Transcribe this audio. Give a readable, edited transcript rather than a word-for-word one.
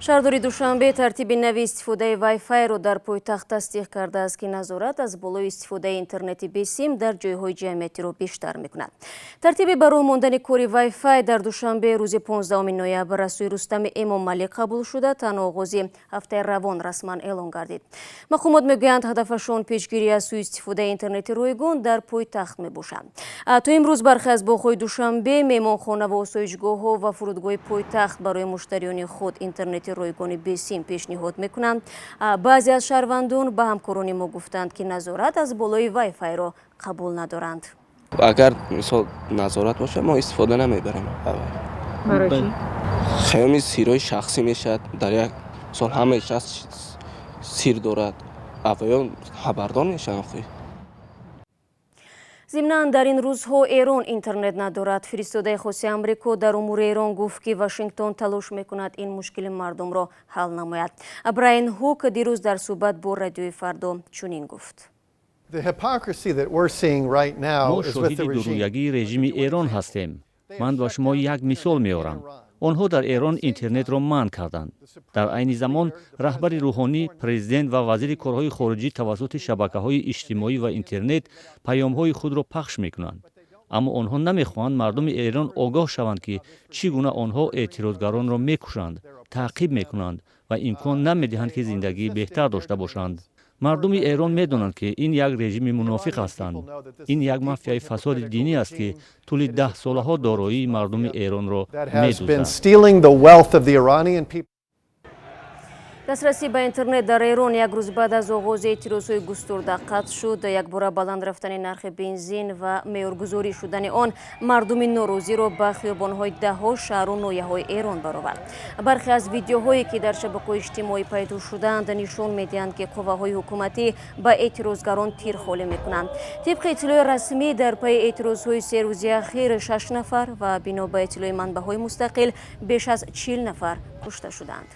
Шаҳрдори Душанбе тартиби нави истифодаи вайфайро дар пойтахт тасдиқ кардааст, ки назорат аз болои истифодаи интернети бесим дар ҷойҳои ҷамъиятиро бештар мекунад. Тартиби ба роҳ мондани кори вайфай дар Душанбе рӯзи 15 ноябр аз сӯи Рустами Эмомалӣ қабул шуда, танҳо оғози ҳафтаи равон расман эълон гардид. Мақомот мегӯянд, ҳадафашон пешгирӣ аз сӯистифодаи интернети ройгон дар пойтахт мебошад. То имрӯз бархе аз боғҳои Душанбе, меҳмонхона ва осоишгоҳҳо ва фурудгоҳи пойтахт барои муштариёни худ интернети ройгони бесим пешниҳод мекунанд. Баъзе аз шаҳрвандон ба ҳамкорони мо гуфтанд, ки назорат аз болои вайфайро қабул надоранд. Агар, мисол, назорат бошад, мо истифода намебарем. Барои чӣ? Хаёми сирҳои шахсӣ мешавад. Дар як мисол, ҳамаи шахс сир дорад, авваё хабардор мешаванд охи. Зимнан, дар ин рӯзҳо Эрон интернет надорад. Фиристодаи хоси Амрико дар умури Эрон гуфт, ки Вашингтон талош мекунад ин мушкили мардумро ҳал намояд. Брайан Ҳук дирӯз дар суҳбат бо Радиои Фардо чунин гуфт: Мо шоҳиди дурӯягии режими Эрон ҳастем. Ман ба шумо як мисол меорам. Онҳо дар Эрон интернетро манъ карданд. Дар айни замон раҳбари рӯҳонӣ, президент ва вазири корҳои хориҷӣ тавассути шабакаҳои иҷтимоӣ ва интернет паёмҳои худро пахш мекунанд, аммо онҳо намехоҳанд мардуми Эрон огоҳ шаванд, ки чӣ гуна онҳо эътирозгаронро мекушанд, таъқиб мекунанд ва имкон намедиҳанд, ки зиндагии беҳтар дошта бошанд. Мардуми Эрон медонанд, ки ин як режими мунофиқ ҳастанд. Ин як мафияи фасоди динӣ аст, ки тӯли даҳсолаҳо дороии мардуми Эронро медуздад. Дастрасӣ ба интернет дар Эрон як рӯз баъд аз оғози эътирозҳои густурда қатъ шуд. Якбора баланд рафтани нархи бензин ва меъёргузорӣ шудани он мардуми норозиро ба хиёбонҳои даҳҳо шаҳру ноҳияҳои Эрон баровард. Бархе аз видеоҳое, ки дар шабакаҳои иҷтимоӣ пайдо шудаанд, нишон медиҳанд, ки қувваҳои ҳукуматӣ ба эътирозгарон тир холӣ мекунанд. Тибқи иттилои расмӣ, дар пайи эътирозҳои 3 рӯзи ахир шаш нафар ва бино ба иттилои манбаъҳои мустақил беш аз 40 нафар кушта шуданд.